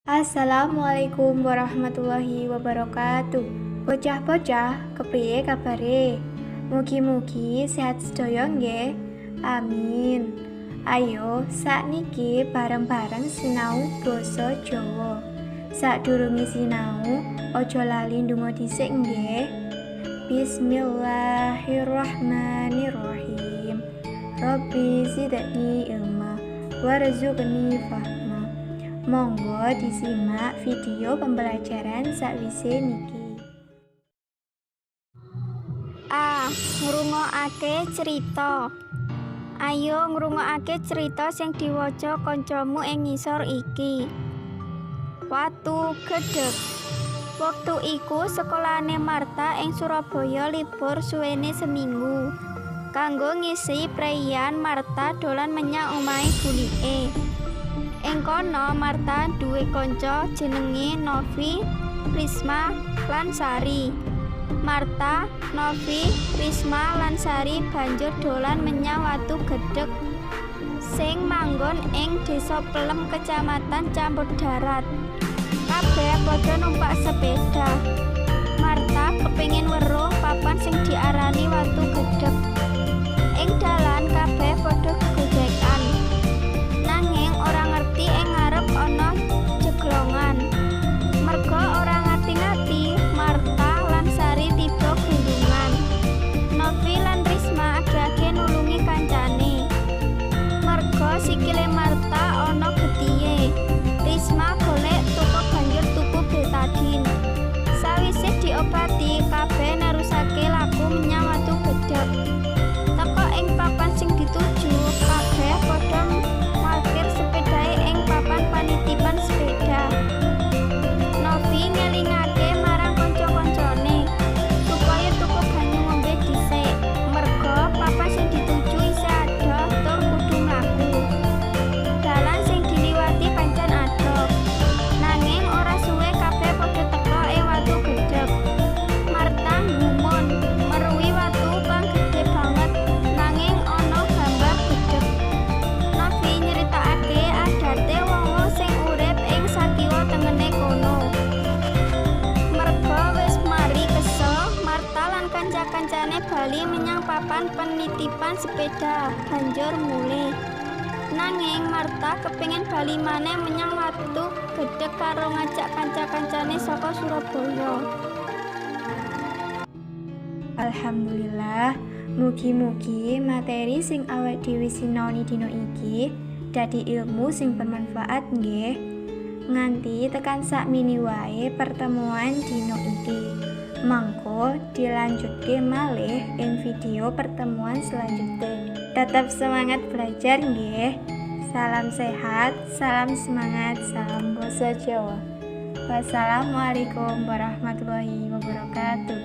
Assalamualaikum warahmatullahi wabarakatuh. Bocah-bocah, kepriye kabare? Mugi-mugi sehat sedaya nggih. Amin. Ayo sakniki bareng-bareng sinau basa Jawa. Sadurunge sinau, aja lali ndonga dhisik nggih. Bismillahirrahmanirrahim. Rabbi zidni ilma warzuqni fahma. Monggo disimak video pembelajaran sakwise niki. A. Ngrungokake crita. Ayo ngrungokake crita sing diwaca kancamu ing ngisor iki. Watu Gedheg. Wektu iku sekolahane Martha ing Surabaya libur suwene seminggu. Kanggo ngisi preian, Martha dolan menyang omahe bulike. Ing kono Martha duwe kanca jenenge Novi, Risma, lan Sari. Martha, Novi, Risma lan Sari banjur dolan menyang Watu Gedheg sing manggon ing Desa Pelem, Kecamatan Campurdarat. Kabeh padha numpak sepeda. Martha kepengin weruh papan sing diarani Watu Gedheg. Ing dalan kabeh padha gegojekan. Nanging ora ngerti ing ngarep ana jeglongan. Merga ora ngati-ngati, Martha lan Sari tiba glundungan. Novi lan Risma age-age nulungi kancane. Merga sikile Martha ana getihe, Risma golek toko banjur tuku Betadine. Sawise diobati, kabeh nerusake laku menyang Watu Gedheg. Teka ing papan sing dituju, kabeh padha markir sepedahe ing papan panitipan sepeda. Novi ngelingake marang kanca-kancane supaya tuku banyu ngombe dhisik, merga papan sing dituju isih adoh tur kudu mlaku. Dalan sing diliwati pancen adoh. Nanging ora suwe kabeh padha teka ing Watu Gedheg. Martha nggumun meruhi watu kang gedhe banget nanging ana gambar gedheg. Novi nyritakake adate wong-wong sing urip ing sakiwa tengene kono. Merga wis mari kesel, Martha lan kanca-kancane bali menyang papan penitipan sepeda, banjur mulih. Nanging Martha kepengin bali maneh menyang Watu Gedheg karo ngajak kanca-kancane saka Surabaya. Alhamdulillah, mugi-mugi materi sing awake dhewe sinaoni dina iki dadi ilmu sing bermanfaat nggih. Nganti tekan sakmene wae pertemuan dina iki. Mangko dilanjutke malih ing video pertemuan selanjutnya. Tetap semangat belajar nggih. Salam sehat, salam semangat, salam basa Jawa. Wassalamualaikum warahmatullahi wabarakatuh.